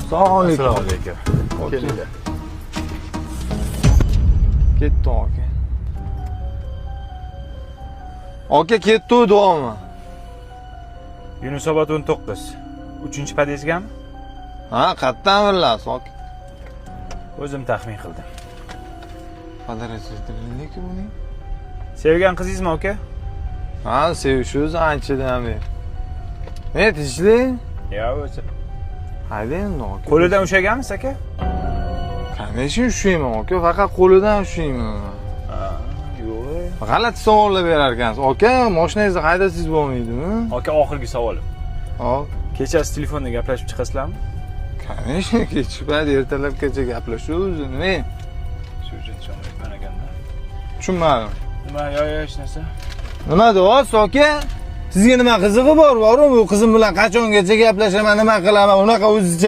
Assalomu alaykum. Assalomu alaykum. Kelinglar. Ketdi aka. Aka ketdi duomi. Yunusobod 19. 3-podyezdgami? Ha, qayerdan bilasiz aka? O'zim taxmin qildim. Подозрительный buning. Sevgan qizingizmi, aka? Ha, sevishimiz anchadan beri. Ne, tinchlik? Yo, o'zi. Hayda endi aka. Qo'lidan ushlaganmisiz, aka? Конечно, ushlayman aka, faqat qo'lidan ushlayman. Ha, yo'q. G'alati savollar berar ekansiz. Aka, mashinangizni haydasangiz bo'lmaydimi? Aka, oxirgi savolim. Hop. Kechasi telefonda gaplashib chiqasizlarmi? Конечно, kechki payt ertalabgacha gaplashamiz. Nima? Shu uchun tushunmayapman ekanda. Tushunmadim. Nima, yo, yo, hech narsa. Nima deyapsiz aka? Sizga nima qizig'i bor, boru bu qizim bilan qachongacha gaplashaman, nima qilaman, unaqa o'zicha.